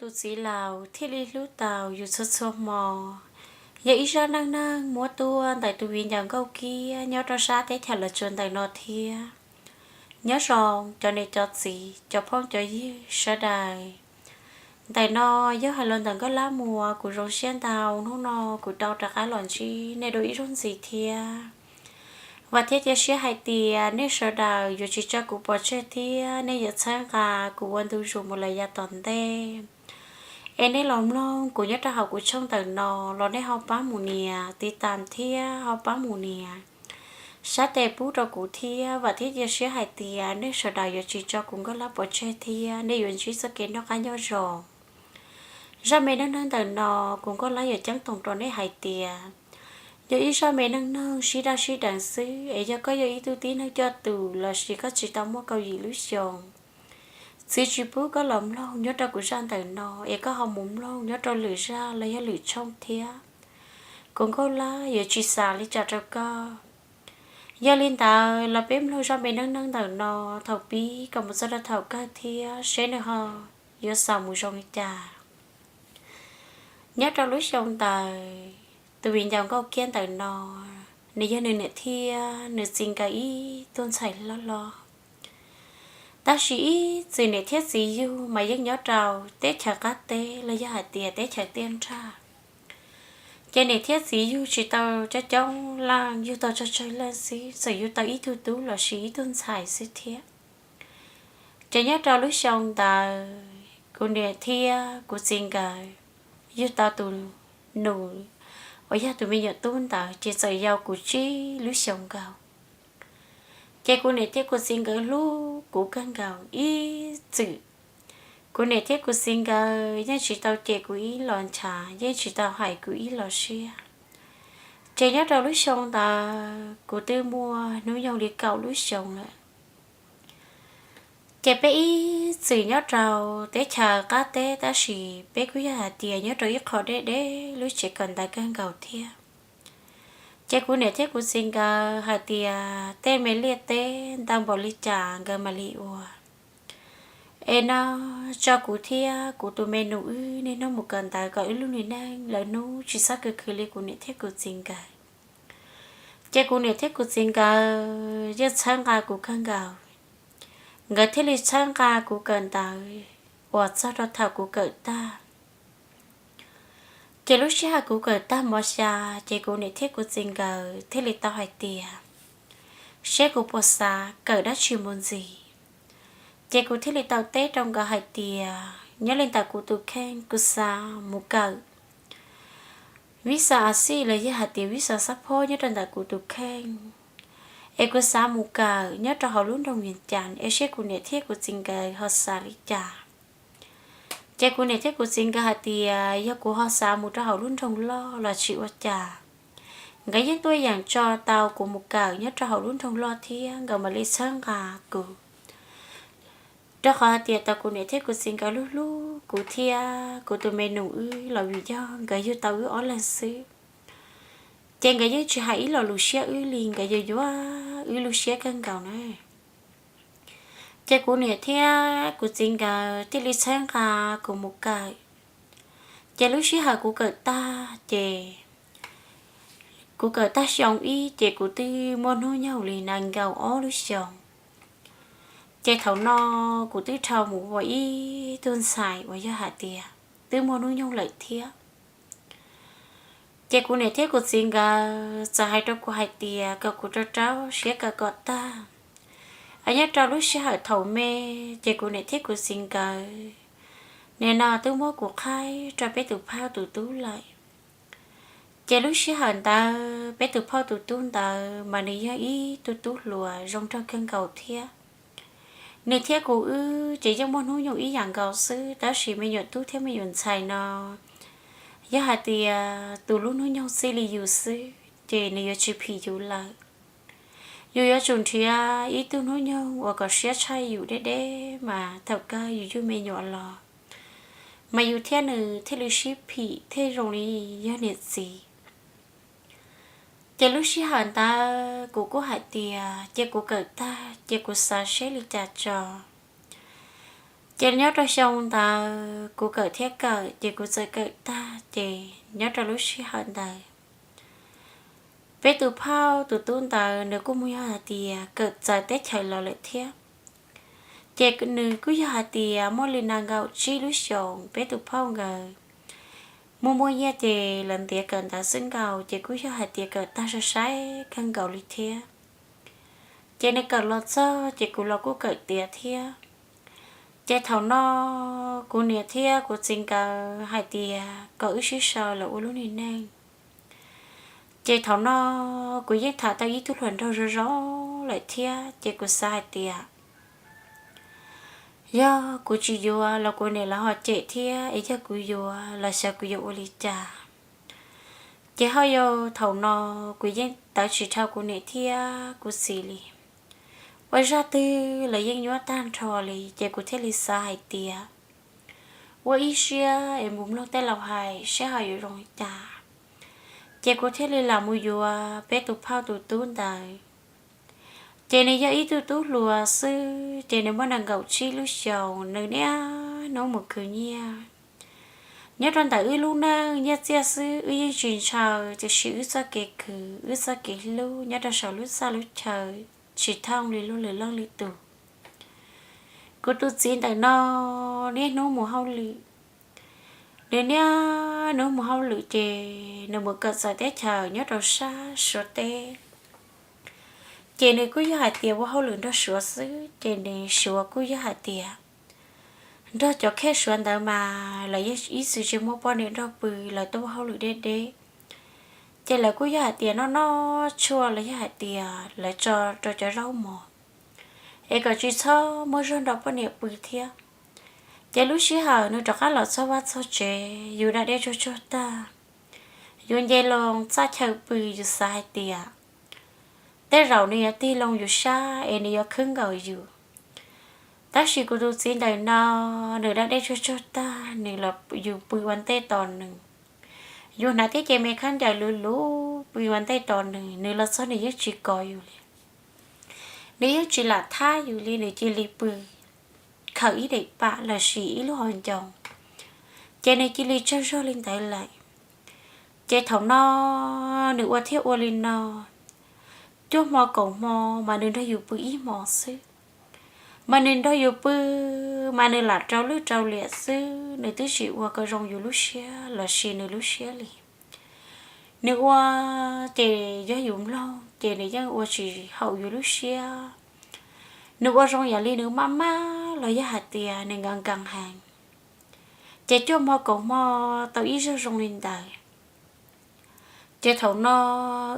Tus txiv laus thiaj li hlub tau yus txhua txhua hmo. Yog ib zaj neej neeg muab tuaj ntawm tus viv ncaus Nkauj Kiab nyob rau sab teb chaws Los Tsuas ntawm no thiab. Nyob zoo cov niam cov txiv, cov phooj cov ywg sawv daws. Ntawm no yog hais los ntawm Nkauj Lab Muas, kuv zoo siab ntau hnub no kuv tau rov qab los ntsib nej dua ib zaug ntxiv thiab. Vam thiab cia siab hais tias nej sawv daws yuav tsis tso kuv pov tseg thiab nej yuav txhawb nqa kuv ua ntu zus mus lawm yav tom ntej. Es nej los mloog kuv nyob rau hauv kuv tshooj ntawm no los nej ho pab mus nias tiv tam thiab ho pab mus nias sab tes pub rau kuv thiab. Vam thiab cia siab hais tias nej sawv daws yuav tsis tso kuv Nkauj Lab pov tseg thiab nej yuav ntsib txoj kev noj qab nyob zoo. Zaj me neej neeg ntawm no kuv Nkauj Lab yuav ceeb toom rau nej hais tias yog ib zaj me neej neeg sib daj sib deev xwb, es yog koj yog ib tug tib neeg coj tus lossis koj tsis tau muaj kaum yim lub xyoos, txwv tsis pub koj los mloog nyob rau kuv zaj ntawm no, es koj ho mus mloog nyob rau lwm zaj los yog lwm tshooj thiab. Kuv Nkauj Lab yuav tsis xav li cas rau koj. Yog li ntawd los peb mloog zaj me neej neeg ntawm no thaum pib kom mus txog rau thaum kawg thiab seb nws ho yuav xaus mus zoo li cas. Nyob rau lub xyoo ntawd, tus viv ncaus Nkauj Kiab ntawm no, nws yog nws niam thiab nws txiv nkawd ib tug ntxhais hlob hlob. Tab sis ib txwm niam thiab txiv yug mas yeej nyob rau teb chaws qab teb los yog hais tias teb chaws tiaj nrag. Ces niam thiab txiv yug tsis tau coob coob leej, yug tau tsawg tsawg leej xwb, txawm yug tau ib tug tub lossis ib tug ntxhais xwb thiab. Ces nyob rau lub xyoo ntawd kuv niam thiab kuv txiv nkawd yug tau tus nus uas yog tus me nyuam tub ntawd ces txawm yau kuv tsib lub xyoos nkaus. Ces kuv niam thiab kuv txiv nkawd hlub kuv kawg nkaus ib txwm. Kuv niam thiab kuv txiv nkawd yeej tsis tau cem kuv ib los ntshav, yeej tsis tau hais kuv ib los siab. Ces nyob rau lub xyoo ntawd kuv twb muaj hnub nyoog li kaum lub xyoos lawm. Ces peb ib txwm nyob rau teb chaws qab teb tab sis peb kuj yog hais tias nyob rau ib qho deb deb lub tsev kawm ntawv kawg nkaus thiab. Ces kuv niam thiab kuv txiv nkawd hais tias tej me liaj teb ntau npaum li cas nkawd mam li ua. Es no tso kuv thiab kuv tus me nus wb niaj hnub mus kawm ntawv kom wb lub neej lawv hnub tsis txhob khwv khwv li kuv niam thiab kuv txiv nkawd. Ces kuv niam thiab kuv txiv nkawd yeej txhawb nqa kuv kawg nkaus. Nkawd thiaj li txhawb nqa kuv kawm ntawv uas txog rau thaum kuv kawm tag. Ces lub sij hawm kuv kawm tag mos xya, ces kuv niam thiab kuv txiv nkawd thiaj li tau hais tias seb kuv puas xav kawm dab tsi mus ntxiv. Ces kuv thiaj li tau teb rau nkawd hais tias nyob li ntawm kuv tus kheej kuv xav mus kawm vib xa a xij los yog hais tias vib xa xab phob nyob rau ntawm kuv tus kheej. Es kuv xav mus kawm nyob rau hauv lub nroog Vias Cas es seb kuv niam thiab kuv txiv nkawd ho xav li cas. Ces kuv niam thiab kuv txiv nkawd hais tias yog kuv ho xav mus rau hauv lub nroog loj los tsis ua cas. Nkawd yeej tuaj yeem tso tau kuv mus kawm nyob rau hauv lub nroog loj thiab nkawd mam li txhawb nqa kuv. Rau qhov hais tias tau kuv niam thiab kuv txiv nkawd hlub hlub kuv thiab kuv tus me nus wb los vim yog nkawd yug tau wb ob leeg xwb. Ces nkawd yeej tsis hais ib lo lus siab wb li, nkawd yuav yuav wb lub siab kawg nkaus na. Ces kuv niam thiab kuv txiv nkawd thiaj li txhawb nqa kuv mus kawm. Ces lub sij hawm kuv kawm tag ces kuv kawm tag xyoo ib ces kuv twb muaj hnub nyoog li nees nkaum ob lub xyoos. Ces thaum no kuv twb dhau mus ua ib tug ntxhais uas yog hais tias twb muaj hnub nyoog lawm thiab. Ces kuv niam thiab kuv txiv nkawd txawm hais rau kuv hais tias kom kuv rau rau siab kawm kom tag. Nyob rau lub sij hawm thaum me, ces kuv niam thiab kuv txiv nkawd nim no twb muab kuv qhaib rau peb tus phauj tus tub lawm. Ces lub sij hawm ntawd peb tus phauj tus tub ntawd mas nws yog ib tug tub hluas zoo nraug kawg nkaus thiab. Nws thiab kuv wb ces yeej muaj hnub nyoog ib yam nkaus xwb, tab sis me nyuam tub thiab me nyuam ntxhais no, yog hais tias tus lub hnub nyoog txij li yus xwb ces nws yuav tsis phim yus lawm. Yus yuav tsum nrhiav ib tug hnub nyoog uas kom siab tshaj yus deb deb mas thaum kawg yus yug me nyuam los mas yus thiab nws thiaj li sib phim thiaj zoo li yog niam txiv. Ces lub sij hawm ntawd kuv kuj hais tias cia kuv kawm tag ces kuv xav seb li cas tso. Ces nyob rau xyoo ntawd kuv kawm thiab kawm ces kuv txawm kawm tag ces nyob rau lub sij hawm ntawd peb tus phauj tus tub ntawd nws kuj mus yog hais tias kawm txawv teb chaws los lawm thiab. Ces nws kuj yog hais tias muaj li nees nkaum tsib lub xyoos peb tus phauj nkawd muaj muaj nyiaj ces lawv ntiav kawm ntawv xwb nkaus ces kuj yog hais tias kawm tag sai sai kawg nkaus li thiab. Ces nws kawm los txog ces kuv los kuj kawm tiav thiab. Ces thaum no kuv niam thiab kuv txiv nkawd hais tias kom wb sib sau los ua lub neej neeg. Ces thaum no kuv yeej tham tau ib tug hluas nraug zoo zoo lawm thiab ces kuv xav hais tias yog kuv tsis yuav los kuv niam lawv ho cem thiab es yog kuv yuav los xyov kuv yuav ua li cas. Ces ho yog thaum no kuv yeej tawv tsis dhau kuv niam thiab kuv txiv li. Ua zaj twg los yeej nyuaj tag nrho li ces kuv thiaj li xav hais tias ua ib siab es mus mloog tej laus hais saib ho yuav zoo li cas. Ces kuv thiaj li lam mus yuav peb tus phauj tus tub ntawd. Ces nws yog ib tug tub hluas xwb ces nws muaj nees nkaum tsib lub xyoos, nws niaj hnub mus khwv nyiaj. Nyob rau ntawm wb lub neej nyiaj txiaj xwb wb yeej tsis ntshaw, tiam sis wb txoj kev khwv wb txoj kev hlub nyob rau saum lub txaj lub chaw tsis thooj li luag lwm leej lwm tus. Kuv tus txiv ntawm no niaj hnub mus hauj lwm. Nws niaj hnub mus hauj lwm ces nws mus kawm txawv teb chaws nyob rau sab Suav teb. Ces nws kuj yog hais tias ua hauj lwm nrog Suav xwb ces nws Suav kuj yog hais tias nrog cov khej Suav ntawd mas lawv yeej ib txwm tsis muaj poj niam nrog pw, lawv tuaj ua hauj lwm deb deb. Ces lawv kuj yog hais tias noj noj tshuaj los yog hais tias lawv tso rau cov zaub mov es kom tsis txhob muaj zog nrog poj niam pw thiab. Ces lub sij hawm nws rov qab los txog vaj txog tsev, yus da dej tsuag tsuag tag, yus nce loo txaj chaw pw, yus xav hais tias tej zaum nws yuav tig loo yus sab es nws yuav khwb nkaus yus. Tab sis kuv tus txiv ntawm no, nws da dej tsuag tsuag tag, nws los yus pw ua ntej tos nws. Yus hnav tej ces me khaub ncaws luv luv pw ua ntej tos nws, nws los txog nws yeej tsis kov yus li. Nws yeej tsis lam thab yus li, nws cia li pw khawm ib daim pam los sis ib lub hauv ncoo, ces nws cia li tsaug zog li ntawd lawm. Ces thaum no nws ua thiab ua li no, cuaj hmo kaum hmo mas nws nrog yus pw ib hmo xwb. Mas nws nrog yus pw, mas nws lam rau lwj rau liam xwb, nws twb tsis ua kom zoo yus lub siab los sis nws lub siab li. Nws ua ces yog yus mloog ces nws yeej ua tsis haum yus lub siab. Nws ua zoo yam li nws maj maj los yog hais tias nws nkees nkees heev. Ces cuaj hmo kaum hmo tau ib zaug zoo li ntawd. Ces thaum no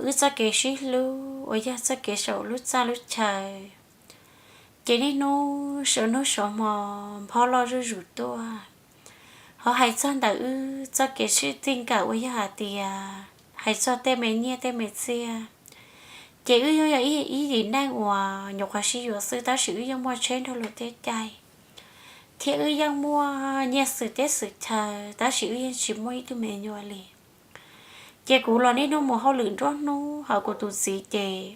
wb txoj kev sib hlub uas yog txoj kev saum lub txaj lub chaw, ces niaj hnub suav hnub suav hmo nphob loj zuj zus tuaj. Ho hais txog ntawm wb txoj kev sib txij nkawm uas yog hais tias hais txog tej me nyiaj tej me txiaj, ces wb yeej yog ib yim neej uas nyuam qhuav sib yuav xwb tab sis wb yeej muaj tsheb nrog luag tej caij, thiab wb yeej muaj nyiaj xwm teb xwm chaw tab sis wb yeej tsis muaj ib tug me nyuam li. Ces kuv los niaj hnub mus hauj lwm nruab hnub, ho kuv tus txiv ces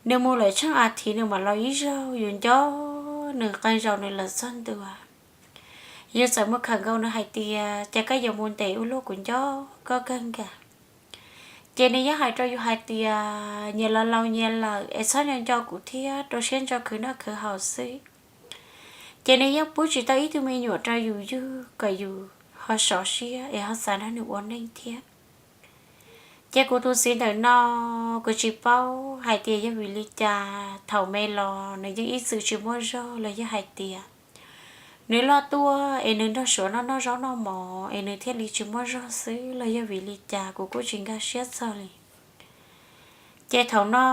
nws mus lawm tsheej a thiv nws mam los ib zaug, yus nco nws qee zaus nws lawm txog ntua. Yus txawm mus khawm nkaus nws hais tias, Cas koj yuav mus ntev ua luaj, kuv nco koj kawg nkaus. Ces nws yeej hais rau yus hais tias, Nyias los laus nyias lawm es txhob nco nco kuv thiab, rau siab ntso khwv noj khwv haus xwb. Ces nws yeej pub tsis tau ib tug me nyuam rau yus yug kom yus ho sov siab es ho xav nrog nws ua neej thiab. Ces kuv tus txiv ntawm no, kuv tsis paub hais tias yog vim li cas thaum me los nws yeej ib txwm tsis muaj zog los yog hais tias nws loj tuaj es nws nrog suav noj noj zaub noj mov es nws thiaj li tsis muaj zog xwb los yog vim li cas kuv kuj tsis nkag siab txog li. Ces thaum no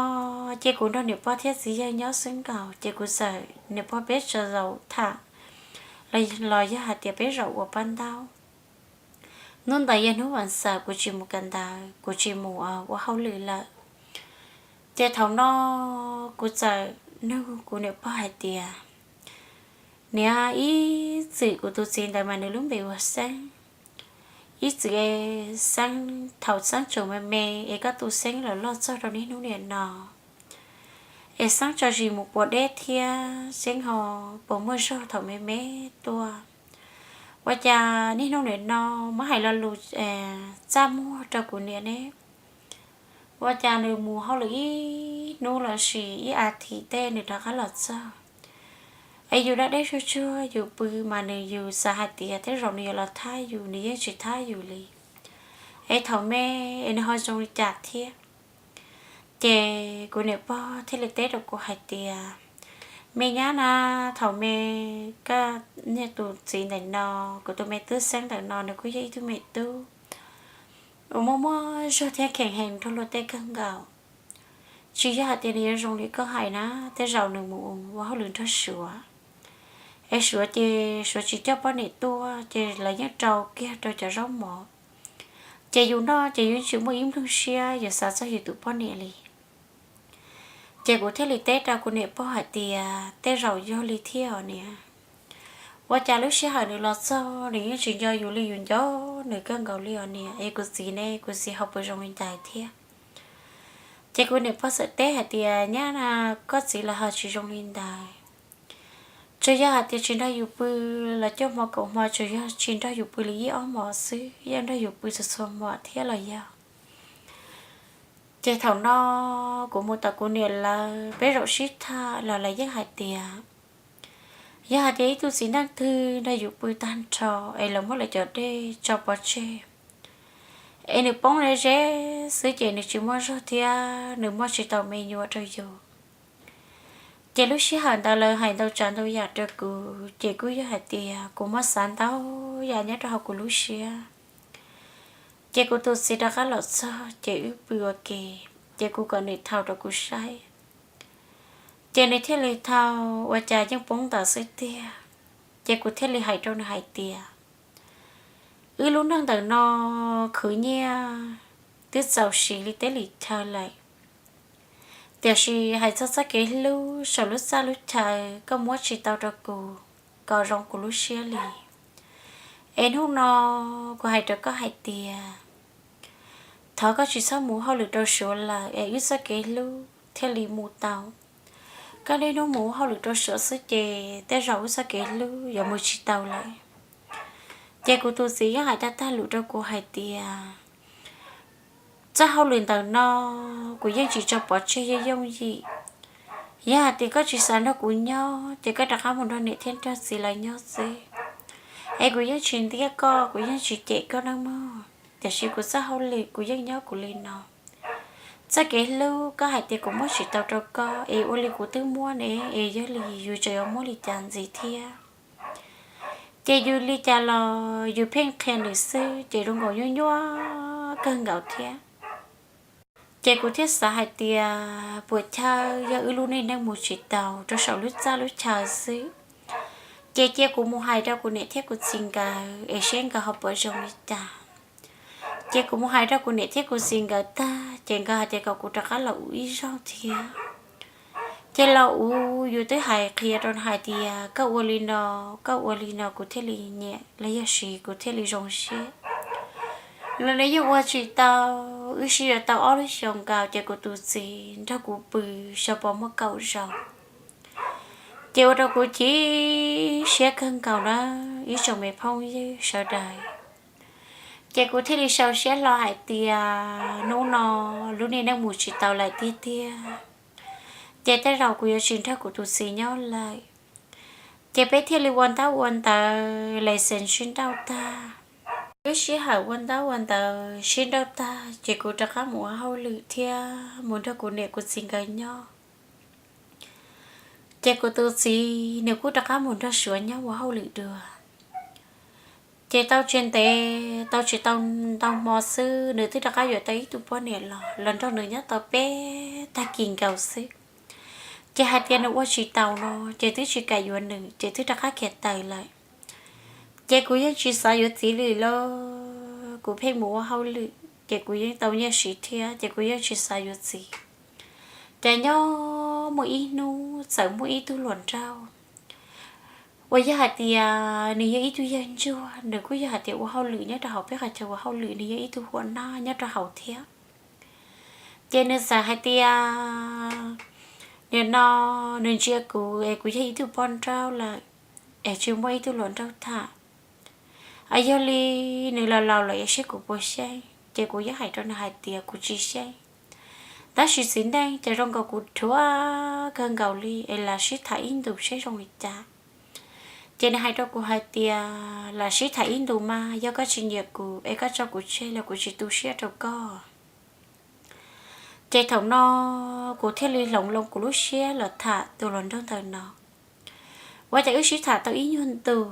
ces kuv nrog niam pog thiab txiv yawg nyob xwb nkaus, ces kuv txawm niam pog peb tsa zaum tham los yog hais tias peb zaum ua paj ntaub. Hnub ntawd yog hnub vas xaum, kuv tsis mus kawm ntawv, kuv tsis mus ua hauj lwm lawm. Ces thaum no kuv txawm nug kuv niam pog hais tias, Niam, ib txwm kuv tus txiv ntawd mas nws lub npe ua Xeeb. Ib txwm Xeeb, thaum Xeeb tseem me me es koj tu Xeeb los loj txog rau niaj hnub niam no, Es xeeb tso zis mus puas deb thiab, xeeb ho puas muaj zog thaum me me tuaj. Ua cas niaj hnub nim no muab hais lo lus txaj muag rau kuv niam ne? Ua cas nws mus hauj lwm ib hnub los sis ib as thiv tej nws rov qab los txog, es yus da dej tsuag tsuag yus pw mas nws, yus xav hais tias tej zaum nws yuav los thab yus, nws yeej tsis thab yus li. Es thaum me es nws ho zoo li cas thiab? Ces kuv niam pog thiaj li teb rau kuv hais tias, me nyab na, thaum me koj niag tus txiv ntawm no, kuv tus me tub Xeeb ntawm no nws kuj yog ib tug me tub uas muaj muaj zog thiab kheem heev nrog luag tej kawg nkaus. Tsis yog hais tias nws yuav zoo li koj hais na, tej zaum nws mus ua hauj lwm nrog Suav, es Suav ces Suav tsis coj poj niam tuaj ces lawv yeej rau kiag rau cov zaub mov, ces yus noj ces yus yeej tsis muaj ib nplooj siab yuav xav txog yus tus poj niam li. Ces kuv thiaj li teb rau kuv niam pog hais tias, tej zaum yog li thiab os niam. Ua cas lub sij hawm nws los txog nws yeej tsis nco yus li yus nco nws kawg nkaus li os niam, es kuv txiv ne, kuv txiv ho puas zoo li ntawd thiab? Ces kuv niam pog txawm teb hais tias, nyab na, koj txiv los ho tsis zoo li ntawd. Tsuas yog hais tias tsis nrog yus pw los cuaj hmo kaum hmo, tsuas yog tsis nrog yus pw li ib ob hmos xwb, yeej nrog yus pw txhua txhua hmo thiab los yog. Ces thaum no kuv mus tom kuv niam lawv peb zaum sib tham los lawv yeej hais tias, yog hais tias ib tug txiv neej twg nrog yus pw tag nrho es lawv muab lawv cov dej tso pov tseg, es nws poob ze ze xwb ces nws tsis muaj zog thiab nws muaj tsis tau me nyuam rau yus. Ces lub sij hawm ntawd lawv hais ntau tsav ntau yam rau kuv ces kuj yog hais tias kuv muab xav ntau yam nyob rau hauv kuv lub siab. Ces kuv tus txiv rov qab los txog ces wb pw ua ke, ces kuv kom nws thaum rau kuv saib. Ces nws thiaj li thaum ua cas yeej poob ntawd xwb tiag. Ces kuv thiaj li hais rau nws hais tias, wb lub neej ntawm no khwv nyiaj twb txaus siv li teb li chaw lawm, tiam sis hais txog txoj kev hlub saum lub txaj lub chaw koj muab tsis tau rau kuv kom zoo kuv lub siab li. Es hnub no kuv hais rau koj hais tias, thov koj tsis txhob mus hauj lwm rau Suav lawm es wb txoj kev hlub thiaj li mus tau. Koj niaj hnub mus hauj lwm rau Suav xwb ces tej zaum wb txoj kev hlub yuav mus tsis tau lawm. Ces kuv tus txiv yeej hais tag tag lus rau kuv hais tias, txoj hauj lwm ntawm no kuv yeej tsis tso pov tseg yooj yooj yim. Yog hais tias koj tsis xav nrog kuv nyob ces koj rov qab mus nrog niam thiab nrog txiv lawv nyob xwb. Es kuv yeej tsis ntiab koj, kuv yeej tsis cem koj nawb mog, tiam sis kuv txoj hauj lwm kuv yeej nyob kuv li no. Txoj kev hlub koj hais tias kuv muab tsis tau rau koj es ua li kuv twb muab ne, es yog li yus tseem yuav muab li cas ntxiv thiab? Ces yus li cas los yus pheej qhia nws xwb ces zoo nkaus nyuaj nyuaj kawg nkaus thiab. Ces kuv thiaj xav hais tias puas chawj yog wb lub neej neej mus tsis tau rau saum lub txaj lub chaw xwb, ces cia kuv mus hais rau kuv niam thiab kuv txiv nkawd es seb nkawd ho puas zoo li cas. Ces kuv mus hais rau kuv niam thiab kuv txiv nkawd tag ces nkawd hais tias kom kuv rov qab los ua ib zaug thiab. Ces los ua, yus twb hais qhia rau nws hais tias koj ua li no, koj ua li no kuv thiaj li nyiam los yog sis kuv thiaj li zoo siab. Los nws yeej ua tsis tau. Wb sib yuav tau ob lub xyoos nkaus ces kuv tus txiv nrog kuv pw xyov puas muaj kaum zaus. Ces ua rau kuv chim siab kawg nkaus na, ib tsoom me phooj ywg sawv daws. Ces kuv thiaj li sau siab hlo hais tias hnub no lub neej neej mus tsis tau lawm tiag tiag, ces tej zaum kuv yuav tsis nrog kuv tus txiv nyob lawm. Ces peb thiaj li ua ntaub ua ntawv, lais xees sib nrauj tag. Lub sij hawm ua ntaub ua ntawv sib nrauj tag ces kuv rov qab mus ua hauj lwm thiab mus nrog kuv niam kuv txiv nkawd nyob. Ces kuv tus txiv nws kuj rov qab mus nrog Suav nyob ua hauj lwm dua. Ces tau tsis ntev, tau tsis tau ntau hmo xwb nws twb rov qab yuav tau ib tug poj niam los, los nrog nws nyob tau peb tag kis nkaus xwb. Ces hais tias nws ua tsis taus no ces twb tsis kam yuav nws ces twb rov qab khiav tawm lawm. Ces kuv yeej tsis xav yuav txiv li lauj, kuv pheej mus ua hauj lwm ces kuv yeej tau nyiaj siv thiab ces kuv yeej tsis xav yuav txiv. Ces nyob muaj ib hnub txawm muaj ib tug hluas nraug uas yog hais tias nws yog ib tug yawg ntsuag, nws kuj yog hais tias ua hauj lwm nyob rau hauv peb qhov chaw ua hauj lwm, nws yog ib tug huam noj nyob rau hauv thiab. Ces nws txawm hais tias, Nim no nws ntsia kuv es kuv yog ib tug poj nrauj lawm, es tsis muaj ib tug hluas nraug tham. Yog li nws laus laus lawm es seb kuv puas xyeej, ces kuv yeej hais rau nws hais tias kuv tsis xyeej. Tab sis txiv neej ces zoo nkaus kuv dhuav kawg nkaus li es lam sib tham ib ntus seb zoo li cas. Ces nws hais rau kuv hais tias lam sib tham ib ntus mas yog koj tsis nyiam kuv es koj tso kuv tseg los kuv tsis tu siab rau koj. Ces thaum no kuv thiaj li hloov loo kuv lub siab los tham tus hluas nraug ntawm no. Ua cas wb sib tham tau ib nyuag ntus,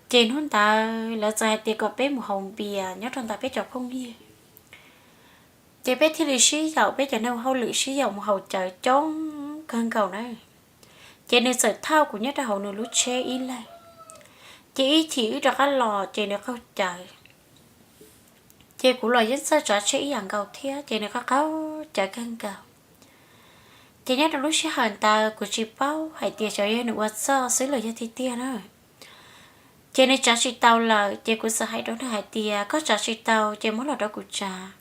ces hnub ntawd lawv txawm hais tias kom peb mus haus npias nyob rau ntawm peb cov phooj ywg. Ces peb thiaj li sib yaum, peb cov neeg ua hauj lwm sib yaum mus haus cawv coob kawg nkaus na. Ces nws txawm thauj kuv nyob rau hauv nws lub tsheb ib leeg, ces ib chim wb rov qab los ces nws qaug cawv. Ces kuv los yeej txawj tsav tsheb ib yam nkaus thiab, ces nws qaug qaug cawv kawg nkaus. Ces nyob rau lub sij hawm ntawd kuv tsis paub hais tias xyov yog nws ua txuj xwb los yog tiag tiag na. Ces nws tsav tsis tau lawm, ces kuv txawm hais rau nws hais tias koj tsav tsis tau ces muab los rau kuv tsav.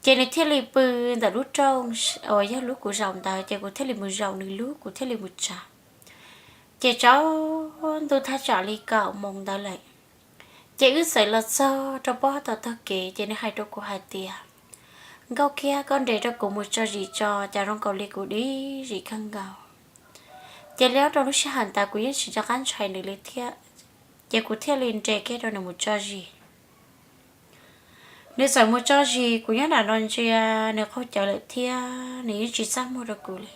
Ces nws thiaj li pw ntawm lub rooj uas yog lub kuv zaum ntawd, ces kuv thiaj li mus zaum nws lub, kuv thiaj li mus tsav. Ces tsaus ntuj thaj tsam li kaum moos ntawd lawm, ces wb txawm los txog rau pob tog tog kev, ces nws hais rau kuv hais tias, Nkauj Kiab, koj nres rau kuv mus tso zis tso, cas zoo nkaus li kuv dim zis kawg nkaus. Ces li ob rau lub sij hawm ntawd kuv yeej tsis nco qab ntshai nws li thiab, ces kuv thiaj li nres kiag rau nws mus tso zis. Nws txawm mus tso zis, kuv nyob nram no ntsia nws qaug cawv lawm thiab nws yeej tsis txaj muag rau kuv li.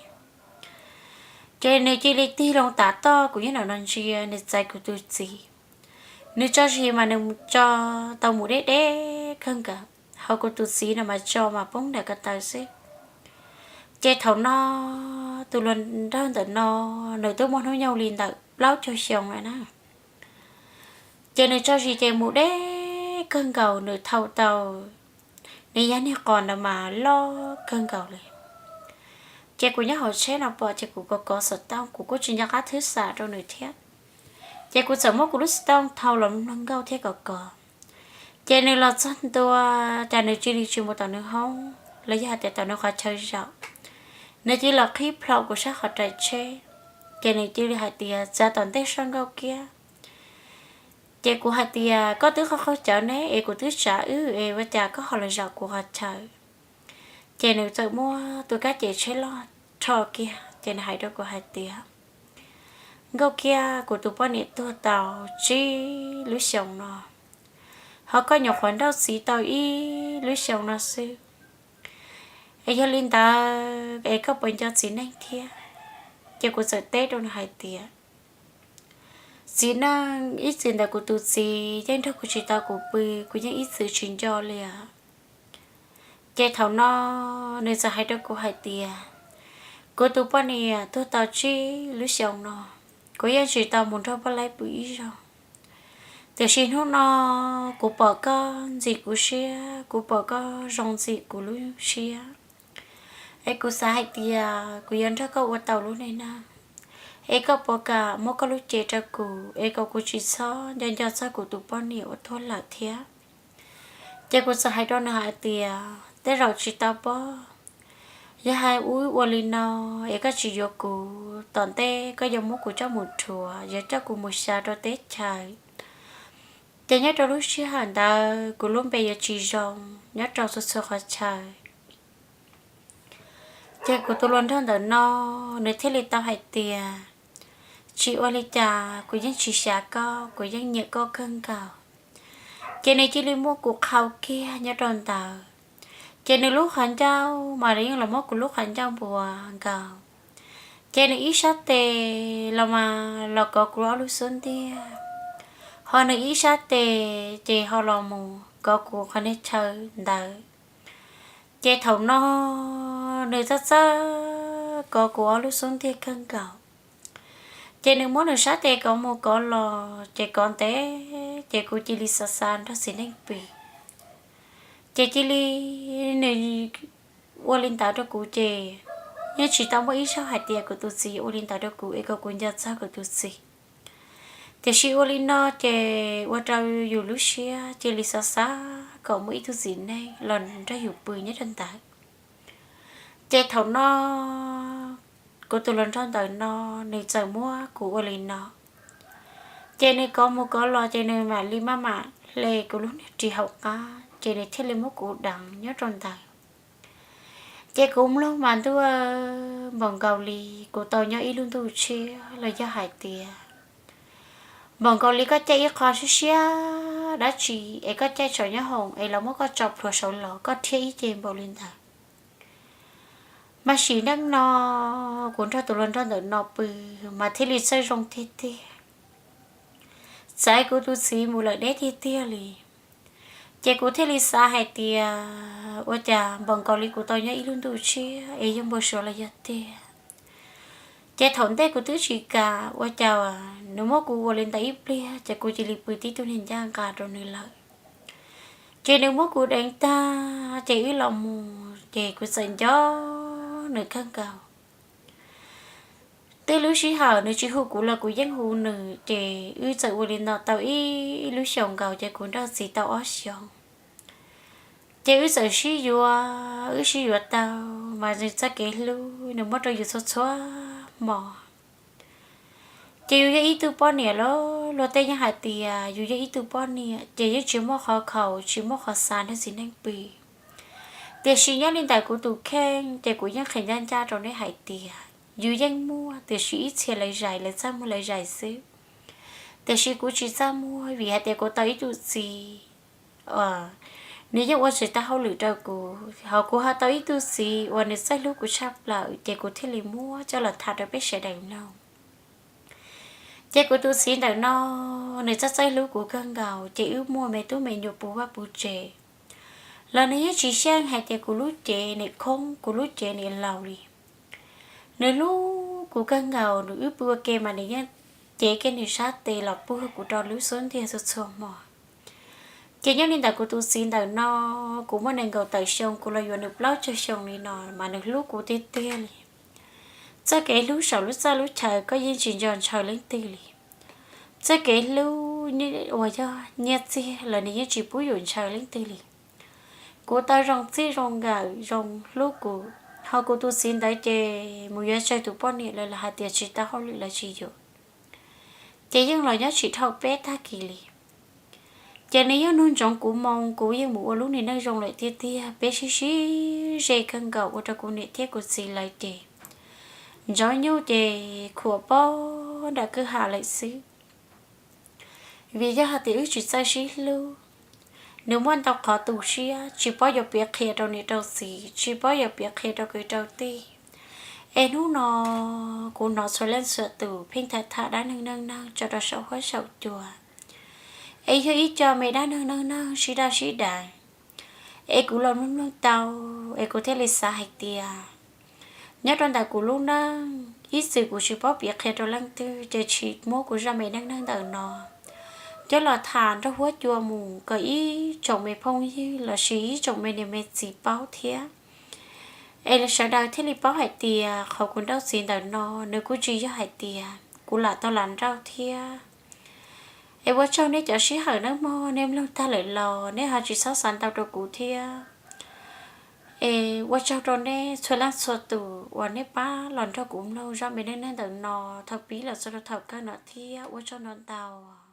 Ces nws cia li tig loo tav toj, kuv nyob nram no ntsia nws txais kuv tus txiv. Nws tso zis mas nws tso tau mus deb deb kawg nkaus, ho kuv tus txiv no mas tso mas poob nram ko taw xwb. Ces thaum no tus hluas nraug ntawm no nws twb muaj hnub nyoog li ntawm plaub caug xyoo lawm na. Ces nws tso zis ces mus deb kawg nkaus, nws thau tau nws yog niag qos ntawd mas loj kawg nkaus li. Ces kuv nyob hauv tsheb no pom ces kuv kov kov xov tooj, kuv kuj tsis nco qab thwb xam rau nws thiab. Ces kuv txawm muab kuv lub xov tooj thau los mloog nkauj thiab kov kov. Ces nws los txog ntua, cas nws cia li tsis mus tom nws hoob los yog hais tias tom nws qhov chaw zaum, nws cia li los qhib plho kuv sab qhov rais tsheb. Ces nws cia li hais tias, Txav tom ntej soj Nkauj Kiab. Ces kuv hais tias, Koj twb qaug qaug cawv ne, es kuv twb tsav wb es ua cas koj ho los zaum kuv qhov chaw? Ces nws txawm muab tus kab ces tsheb loj rho kiag, ces nws hais rau kuv hais tias, Nkauj Kiab, kuv tus poj niam tuag tau tsib lub xyoos no, ho koj nyuam qhuav nrauj txiv tau ib lub xyoos no xwb, es yog li ntawd es koj puas nco txiv neej thiab? Ces kuv txawm teb rau nws hais tias, Txiv neej, ib txwm ntawm kuv tus txiv yeej nrog kuv tsis tau kuv pw, kuv yeej ib txwm tsis nco li os. Ces thaum no nws txawm hais rau kuv hais tias, Kuv tus poj niam tuag tau tsib lub xyoos no, kuv yeej tsis tau mus nrog poj laib pw ib zaug. Tiam sis hnub no kuv pom koj ntxim kuv siab, kuv pom koj zoo ntxim kuv lub siab, es kuv xav hais tias kuv yuav nrog koj ua tau lub neej na. Es koj puas kam muab koj lub cev rau kuv, es kom kuv tsis txhob nco nco txog kuv tus poj niam uas tuag lawm thiab? Ces kuv txawm hais rau nws hais tias, Tej zaum tsis tau pob. Yog hais wb ua li no es koj tsis yuav kuv, tom ntej koj yuav muab kuv coj mus rhuav, yuav coj kuv mus xya rau teb chaws. Ces nyob rau lub sij hawm ntawd kuv lub npe yuav tsis zoo nyob rau txhua txhua qhov chaw. Ces kuv tus hluas nraug ntawm no, nws thiaj li tau hais tias, Tsis ua li cas, kuv yeej tsis xyav koj, kuv yeej nyiam koj kawg nkaus. Ces nws cia li muab kuv qhau kiag nyob rau ntawd. Ces nws lub qhov ncauj mas nws yeej los muab kuv lub qhov ncauj npuas nkaus. Ces nws ib sab tes los mas los kov kuv ob lub xub ntiag, ho nws ib sab tes ces ho los mus kov kuv qhov niag chaw ntawd. Ces thaum no nws txawj txawj kov kuv ob lub xub ntiag kawg nkaus. Ces nws muab nws sab tes kov mus kov los ces kov ntev, ces kuv cia li xav xav nrog txiv neej pw. Ces cia li nws ua li ntawd rau kuv ces yeej tsis tau muaj ib zaug hais tias kuv tus txiv ua li ntawd rau kuv es kom kuv nco txog kuv tus txiv. Tiam sis ua li no ces ua rau yus lub siab cia li xav xav kom muaj ib tug txiv neej los nrog yus pw nyob rau ntawd. Ces thaum no Kuv tus hluas nraug ntawm no nws txawm muab kuv ua li no, ces nws kov mus kov los ces nws mam li maj mam hle kuv lub niag ris hauv qab ces nws thiaj li muab kuv deev nyob rau ntawd. Ces kuv mloog mas ntuj, npaum nkaus li kuv tau nyob ib lub ntuj tshiab los yog hais tias npaum nkaus li koj caij ib qho siab siab dab tsi es koj caij tsom nyoob hoom es lawv muab koj tso plhuav saud los koj rhiab ib ce npaum li ntawd. Mas sim neej no kuv nrog tus hluas nraug ntawm no pw mas thiaj li txawj zoo tiag tiag, txawv kuv tus txiv mus lawm deb tiag tiag li. Ces kuv thiaj li xav hais tias ua cas npaum nkaus li kuv tau nyob ib lub ntuj tshiab es yog npau suav los yog tiag. Ces thaum ntej kuv twb tsis kam, ua cas nws muab kuv ua li ntawd ib pliag ces kuv cia li pw tib tug niag ncaj nqa rau nws lawm. Ces nws muab kuv deev tag ces wb los mus ces kuv txawm nco nws kawg nkaus. Twb lub sij hawm nws tsis hu kuv los kuv yeej hu nws, ces wb txawm ua li no tau ib lub xyoos nkaus ces kuv nrauj txiv tau ob xyoos. Ces wb txawm sib yuav, wb sib yuav tau, mas nws txoj kev hlub nws muab rau yus txhua txhua hmo. Ces yus yog ib tug poj niam los luag tej yeej hais tias yus yog ib tug poj niam ces yeej tsis muaj qhov khaus tsis muaj qhov xav nrog txiv neej pw. Tiam sis nyob li ntawm kuv tus kheej ces kuv yeej qhia ncaj ncaj rau nej hais tias yus yeej muaj, tiam sis ib txhia lawv zais, lawv txaj muag lawv zais xwb. Tiam sis kuv tsis txaj muag vim hais tias kuv tau ib tug txiv, nws yeej ua tsis tau hauj lwm rau kuv, ho kuv ho tau ib tug txiv uas nws txawj hlub kuv tshaj plaws, ces kuv thiaj li muab coj los tham rau peb sawv daws mloog. Ces kuv tus txiv ntawm no, nws txawj txawj hlub kuv kawg nkaus, ces wb muaj me tub me nyuam puv vaj puv tsev los nws yeej tsis xyeej hais tias kuv lub cev nim khoob, kuv lub cev nim laus li. Nws hlub kuv kawg nkaus, nws wb pw ua ke mas nws yeej cev kiag nws sab tes los puag kuv rau lub xub ntiag txhua txhua hmo. Ces nyob li ntawm kuv tus txiv ntawm no, kuv muaj nees nkaum tawm xyoo, kuv los yuav nws plaub caug xyoo li no mas nws hlub kuv tiag tiag li. Txoj kev hlub saum lub txaj lub chaw koj yeej tsis nco ntshaw leej twg li. Txoj kev hlub uas yog nyiaj txiag los nws yeej tsis pub yus ntshaw leej twg li. Kuv tau zoo txij zoo nkawm zoo hlub kuv, ho kuv tus txiv ntawd ces mus yuav tsawg tus poj niam lawm los hais tias tsis tau hauj lwm los tsis yuav, ces yeej los nyob tsis dhau peb tag kis li. Ces nws yeej nug ntsoov kuv moo, kuv yeej mus ua lub niag neej zoo lawm tiag tiag, peb sib sib ze kawg nkaus ua rau kuv niam thiab kuv txiv lawv ces ntsov nyuj ces khuam pob nram kwj ha lawm xwb. Vim yog hais tias wb tsis txawj sib hlub, nws muaj ntau qhov tu siab, tsis paub yuav piav qhia rau niam rau txiv, tsis paub yuav piav qhia rau kwv rau tij. Es hnub no kuv hnov txhua leej txhua tus pheej tham tham dab neeg neej neeg tso rau saum huab saum cua, es yog ib co me dab neeg neej neeg sib daj sib daws. Es kuv los mloog mloog tau, es kuv thiaj li xav hais tias nyob rau ntawm kuv lub neej ib txwm kuv tsis paub piav qhia rau leej twg, ces tsis muab kuv zaj me neej neeg ntawm no coj los tham nrog huab cua mus kom ib tsoom me phooj ywg lossis ib tsoom me niam me txiv paub thiab. Es sawv daws thiaj li paub hais tias qhov kuv nrauj txiv ntawm no nws kuj tsis yog hais tias kuv lam tau lam nrauj thiab. Es ua tsaug nej cov sij hawm nawb mog, nej mloog tag lawm los nej ho tsis txhob xav ntau rau kuv thiab. Es ua tsaug rau nej txhua leej txhua tus uas nej pab los nrog kuv mloog zaj me neej neeg ntawm no thaum pib los txog rau thaum kawg no thiab, ua tsaug ntau ntau.